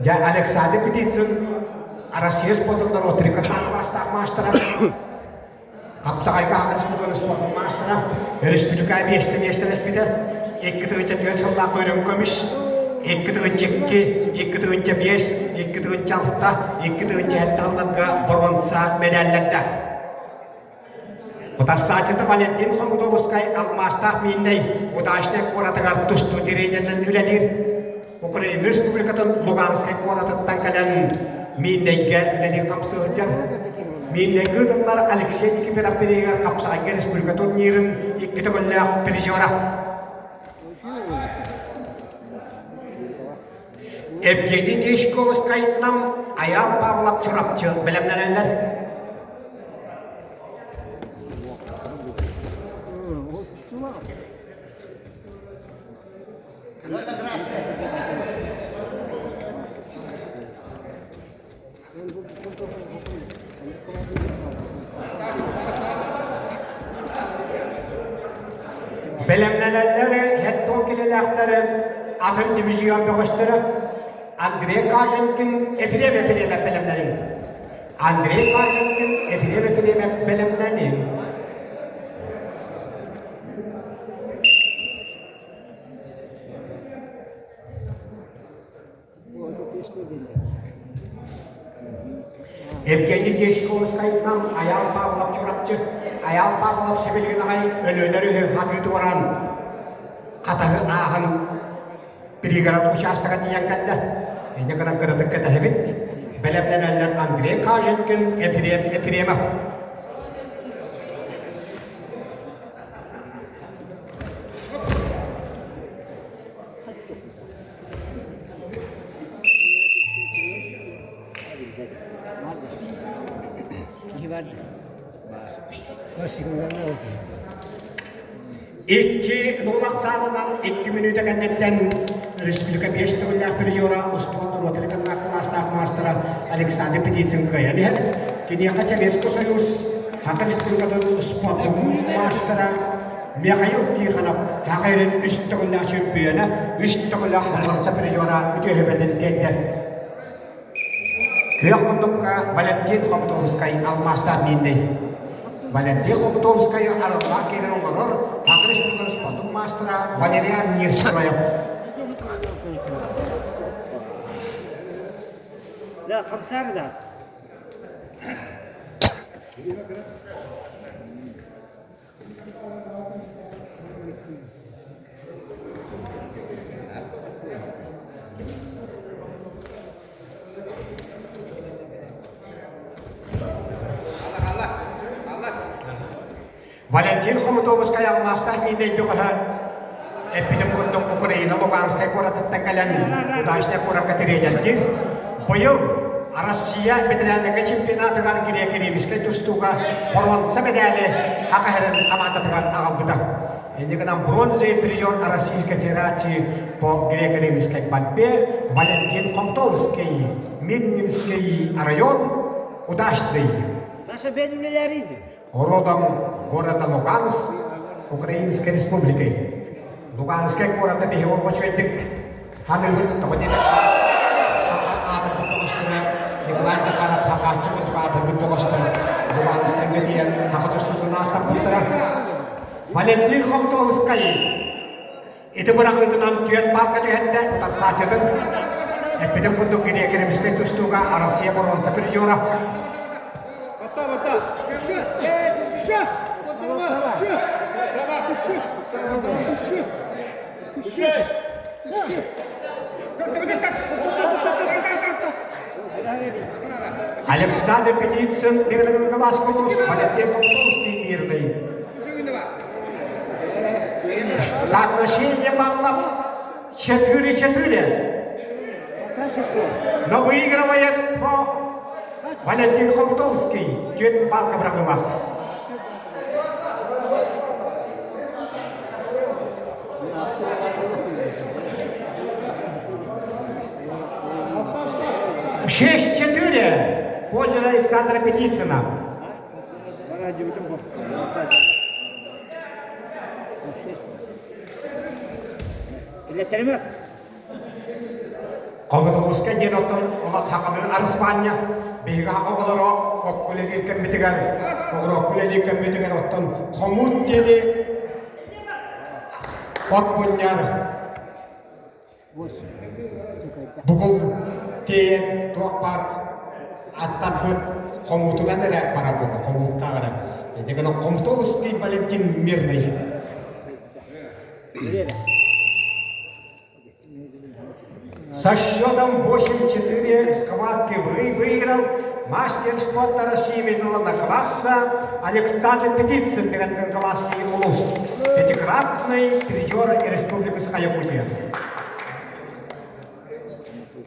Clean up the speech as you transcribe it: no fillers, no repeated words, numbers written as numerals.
Дьэ, Александр Птицын Россия спордун норуотрикатаах кылаастаах маастара, Хапсаҕайга Саха Республикатын спордун маастара, республика миэстэ миэстэлэспитэ, 2 4 сыллаах үрүҥ көмүс, 2 2, 2 5, 2 6, 2 7 сылларга боруонса мэдээллэрдээх. Утарсааччыта Валентин Хомутовскай алмаастаах мииннэй Удачнай куоратыгар тустуу тренеринэн үлэлиир. Украина Республикатын Луганскай куоратыттан кэлэн Мииннэйгэ үлэлии хамсыы сылдьар. Мииннэйгэ ыытыллар Алексей Никифоров бирииһигэр хапсаҕайга республика турнирын икки төгүллээх призера. Евгений Дьячковскай Нам, Айаал Павлов Чурапчы бэлэмнэнэллэр. Бэлэмнэнэллэр хеттон килэлээхтэрэ, атын дивизион бөҕөстөрө Андрей Каженкин Ефрем Ефремов бэлэмнэниҥ. Андрей Каженкин Ефрем Ефремов бэлэмнэниҥ. Евгений Дьячковскайтан Айаал Павлов Чурапчы, Айаал Павлов сибилигин аҕай Өлүөнэ өрүһү хатыы туораан Хатаһы ааһан пригород учаастага тиийэн кэллэ. Инньэ гынан кыратык кэтэһэбит. Бэлэмнэнэллэр Андрей Каженкин, Ефрем Ефремов. Икки нулах саалынан икки мүнүүтэ кэнниттэн республика биэс төгүллээх призера успуорт норуотун кылаастаах маастара Александр Петицын кыайан иһэр. Киниэхэ Советский Союз Саха Республикатын успуордун маастара Михаил Тихонов Саха сирин үс төгүллээх чөмпүйүөнэ, үс төгүллээх боруонса призера үтүөһүбэтин тиэрдэр. Күөх муннукка Валентин Хомутовскай алмаастаах мииннэй. Валентин Хомутовскай арыллаах киирэн олорор Саха Республикатын спордун маастара Валериан Нестроев. Да, хамсаан да. Валентин Хомутовскай алмаастаах мииннэй бөҕөһө эппитим курдук Украина Луганскай куоратыттан кэлэн Удачнай куоракка тириэньэрдиир. Быйыл Россия бэтэрээннэргэ чемпионатыгар греко-римскэй тустууга боруонса мэдээли Саха сирин хамаандатыгар аҕалбыта. Инньэ гынан бронзовый призер Российской Федерации по греко-римской борьбе Валентин Хомтовский, Миннинский район, Удачный. Саша бен үлэлээриди. Родом города Луганск, Украинской Республикой. Луганскай куората биһи олоҕо үчүгэйдик ханыыбыт, тоҕо диэтэххэ, аатырбыт бөҕөстөрө Николай Захаров Хахааччы курдук аатырбыт бөҕөстөр Луганскайга тиийэн саха тустуутун ааттаппыттара. Валентин Хомутовскай ити быраҕыытынан түөрт баалга түһэрдэ, утарсааччытын эппитим курдук греко-римскэй тустууга Россия боруонса призера. Александр Петицын Мирный Глазкулус, Валентин Комсомольский Мирный. Соотношение баллов 4-4. Но выигрывает по Валентин Хомутовский, түөрт балка быраҕыылаах. 6-4 пользу Александра Петицына. Хомутовскай диэн оттон сахалыы араспаанньа биһиги саха оҕолоро окко үлэлиир кэммитигэр, оҕуруокка үлэлиир кэммитигэр оттон хомуут диэни от мунньар бугул тиэйэн туох баар аттарбыт хомуутунан эрэ барар буолла, хомууттаах эрэ. Ити гынан Хомутовский Валентин Мирный. Со счетом 8-4 схватки выиграл мастер спорта России международного класса Александр Петицын Кангаласский улус, пятикратный призер Республики Саха-Якутия.